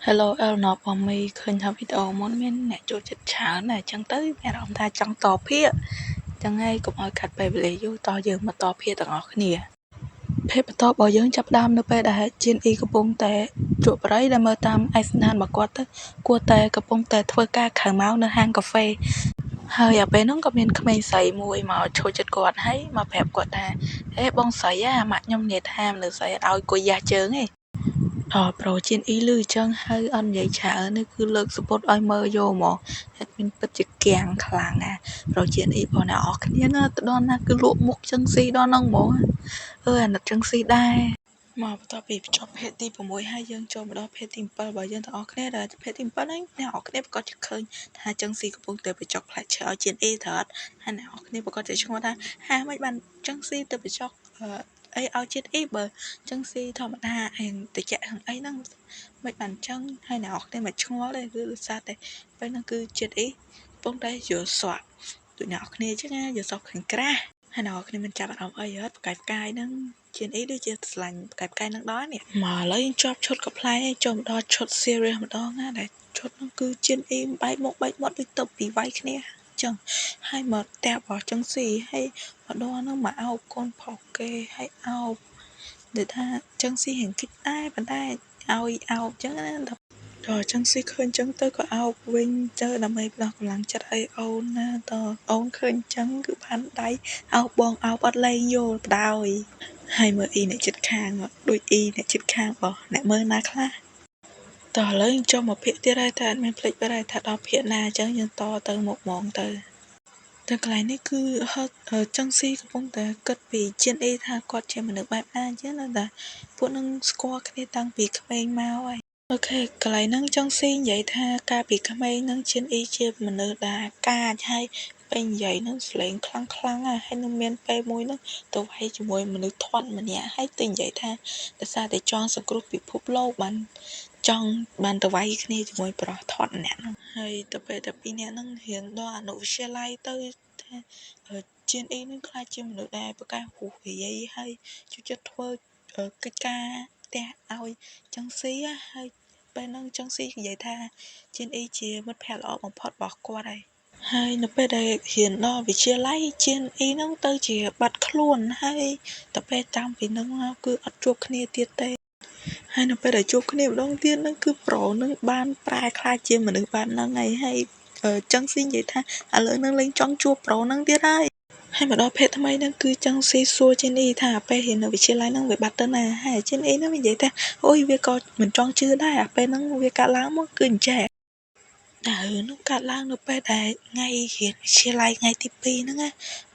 Hello Elnop របស់មីឃើញថាវីដេអូមុនមានអ្នកចូលចិត្តច្រើនណាស់អញ្ចឹងទៅមានអារម្មណ៍ថាចង់តភាគអញ្ចឹងហើយកុំឲ្យខាត់ពេលវេលាយូរតយើងមកតភាគទាំងអស់គ្នាភាគបន្តរបស់យើងចាប់ផ្ដើមនៅពេលដែលជៀនអ៊ីកំពុងតែជក់បារីដែលមើលតាមឯកសណ្ឋានរបស់គាត់ទៅគួរតែកំពុងតែធ្វើការក្រៅម៉ោងនៅហាងកាហ្វេហើយអាពេលហ្នឹងក៏មានក្មេងស្រីមួយមកឈរជិតគាត់ហើយមកប្រាប់គាត់ថាហេបងស្រីអាម៉ាក់ខ្ញុំនិយាយថាមនុស្សស្រីអត់ឲ្យអង្គុយយ៉ាស់ជើងទេដល់ប្រូជៀនអ៊ីលឺអញ្ចឹងហើយអត់និយាយច្រើនទេគឺលើកសំពត់ឲ្យមើលយកហ្មងហើយមានពិតជាគាំងខ្លាំងណាស់ប្រូជៀនអ៊ីបងអ្នកនរគ្នាណាទៅដល់ណាគឺលក់មុខចឹងស៊ីដល់ហ្នឹងហ្មងអើអាណិតចឹងស៊ីដែរមកបន្ទាប់ពីបញ្ចប់ភាគទី6ហើយយើងចូលមកដល់ភាគទី7របស់យើងទាំងអស់គ្នាដែលភាគទី7ហ្នឹងអ្នកនរគ្នាប្រកាសជាឃើញថាចឹងស៊ីកំពុងតែបញ្ចុកផ្លែឈើឲ្យជៀនអ៊ីត្រូវអត់ហើយអ្នកនរគ្នាប្រកាសជាឆ្ងល់ថាហាមិនបានចឹងស៊ីទៅបញ្ចុកអីឲ្យជាតិអ៊ីបើចឹងស៊ីធម្មតាអីតិចខាងអីហ្នឹងមិនបានចឹងហើយអ្នកនរគ្នាមិនឆ្ងល់ទេគឺដោយសារតែពេលហ្នឹងគឺជាតិអ៊ីកំពុងតែយល់សក់ដូចអ្នកនរគ្នាចឹងណាយល់សក់ខាងក្រាស់ហើយអ្នកនរគ្នាមិនចាប់អារម្មណ៍អីអត់ផ្កាយផ្កាយហ្នឹងជាអីដូចជាស្រឡាញ់ផ្កាយផ្កាយនឹងដល់នេះមកឥឡូវយើងជាប់ឈុតកំប្លែងចូលមកដល់ឈុត serious ម្ដងណាដែលឈុតហ្នឹងគឺជាអ៊ីបែកមុខបែកមាត់ដូចទៅពីវាយគ្នាចឹងហើយមកផ្ទះរបស់ចឹងស៊ីហើយមកដល់ហ្នឹងមកអោបកូនប្រុសគេហើយអោបដូចថាចឹងស៊ីរៀងគិតដែរប៉ុន្តែឲ្យអោបចឹងណាដល់ចឹងស៊ីឃើញចឹងទៅក៏អោបវិញទៅដើម្បីផ្ដល់កម្លាំងចិត្តឲ្យអូនណាតអូនឃើញចឹងគឺបានដៃអោបបងអោបអត់លែងយល់បដ ாய் ហើយមើលអ៊ីអ្នកចិត្តខាងដូចអ៊ីអ្នកចិត្តខាងរបស់អ្នកមើលណាខ្លះតោះឥឡូវយើងចូលមកភាគទៀតហើយតែអត់មានភ្លេចបាត់ហើយថាដល់ភាគណាអញ្ចឹងយើងតទៅមុខហ្មងទៅតែកន្លែងនេះគឺហឺចឹងស៊ីកំពុងតែគិតពីជៀនអ៊ីថាគាត់ជាមនុស្សបែបណាអញ្ចឹងណាតែពួកនឹងស្គាល់គ្នាតាំងពីក្មេងមកហើយ OK កន្លែងហ្នឹងចឹងស៊ីនិយាយថាកាលពីក្មេងហ្នឹងជៀនអ៊ីជាមនុស្សដែលកាចហើយពេលនិយាយហ្នឹងស្រលេងខ្លាំងខ្លាំងណាស់ហើយនឹងមានពេលមួយហ្នឹងទៅវាយជាមួយមនុស្សធាត់ម្នាក់ហើយទៅនិយាយថាដោយសារតែចង់សង្គ្រោះពិភពលោកបានចង់បានទៅវាយគ្នាជាមួយប្រុសធាត់ម្នាក់ហ្នឹងហើយទៅពេលតែពីរនាក់ហ្នឹងរៀនដល់អនុវិទ្យាល័យទៅថាជៀនអ៊ីហ្នឹងក្លាយជាមនុស្សដែលប្រកែកហួសរាយហើយចូលចិត្តធ្វើកិច្ចការផ្ទះឲ្យចឹងស៊ីហើយពេលហ្នឹងចឹងស៊ីនិយាយថាជៀនអ៊ីជាមិត្តភក្តិល្អបំផុតរបស់គាត់ហើយហើយនៅពេលដែលរៀនដល់វិទ្យាល័យជៀនអ៊ីហ្នឹងទៅជាបាត់ខ្លួនហើយទៅពេលតាំងពីហ្នឹងមកគឺអត់ជួបគ្នាទៀតទេហើយនៅពេលដែលជួបគ្នាម្ដងទៀតហ្នឹងគឺប្រូនឹងបានប្រែក្លាយជាមនុស្សបែបហ្នឹងហើយហើយចឹងស៊ីនិយាយថាឥឡូវហ្នឹងលែងចង់ជួបប្រូហ្នឹងទៀតហើយហើយមកដល់ភេទថ្មីហ្នឹងគឺចឹងស៊ីសួរជេនីថាពេលរៀននៅវិទ្យាល័យហ្នឹងវាបាត់ទៅណាហើយជេនីហ្នឹងវានិយាយថាអូយវាក៏មិនចង់ជឿដែរអាពេលហ្នឹងវាកាត់ឡើងមកគឺអញ្ចេះតែរឿងនោះកាត់ឡើងនៅពេលដែលថ្ងៃរៀនវិទ្យាល័យថ្ងៃទី2ហ្នឹងណា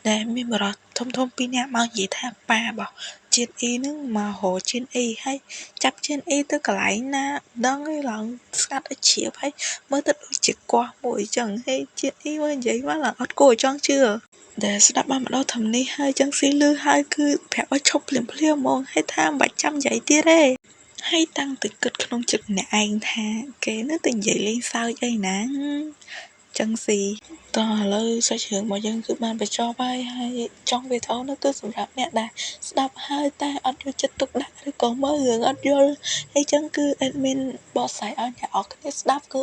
ដែលមានបរិសធំធំពីរនាក់មកនិយាយថាប៉ារបស់ជៀនអ៊ីហ្នឹងមករកជៀនអ៊ីហើយចាប់ជៀនអ៊ីទៅកន្លែងណាដឹងឯងឡើងស្ងាត់ឲ្យជ្រាបហើយមើលទៅដូចជាកោះមួយអញ្ចឹងហើយជៀនអ៊ីមើលនិយាយមកឡើងអត់គួរឲ្យចង់ជឿដែលស្ដាប់បានមកដល់ត្រឹមនេះហើយចឹងស៊ីលឺហើយគឺប្រាប់ឲ្យឈប់ភ្លាមភ្លាមហ្មងហើយថាមិនបាច់ចាំនិយាយទៀតទេហើយតាំងតែគិតក្នុងចិត្តម្នាក់ឯងថាគេនឹងទៅនិយាយលេងសើចអីណាចឹងស៊ីតោះឥឡូវសាច់រឿងរបស់យើងគឺបានបញ្ចប់ហើយហើយចង់វីដេអូនោះគឺសម្រាប់អ្នកដែលស្ដាប់ហើយតែអត់យកចិត្តទុកដាក់ឬក៏មើលរឿងអត់យល់អីចឹងគឺ admin បកស្រាយឲ្យអ្នកនរគ្នាស្ដាប់គឺ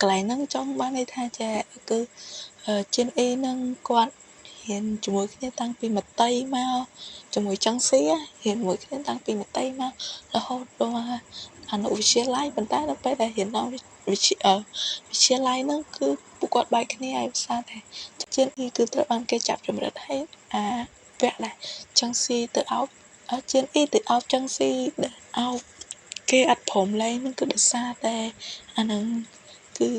កន្លែងហ្នឹងចង់បានន័យថាចេះគឺជិនអ៊ីនឹងគាត់រៀនជាមួយគ្នាតាំងពីមត្តេយមកជាមួយចឹងស៊ីរៀនមួយគ្នាតាំងពីមត្តេយមករហូតដល់អនុវិទ្យាល័យប៉ុន្តែដល់ពេលដែលរៀនដល់វិទ្យាវិទ្យាល័យហ្នឹងគឺពួកគាត់បែកគ្នាហើយភាសាតែជៀនអ៊ីគឺត្រូវបានគេចាប់ជំរិតហើយអាវគ្គដែលចឹងស៊ីទៅអោបជៀនអ៊ីទៅអោបចឹងស៊ីដែលអោបគេអត់ព្រមលែងហ្នឹងគឺដោយសារតែអាហ្នឹងគឺ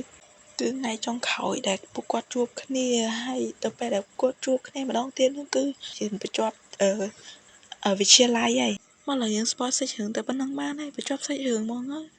គឺថ្ងៃចុងក្រោយដែលពួកគាត់ជួបគ្នាហើយទៅពេលដែលគាត់ជួបគ្នាម្ដងទៀតនោះគឺជាបញ្ចប់អឺវិទ្យាល័យហើយមកឡើយយើង spoil សាច់រឿងតែប៉ុណ្្នឹងបានហើយបញ្ចប់សាច់រឿងហ្មងហើយ។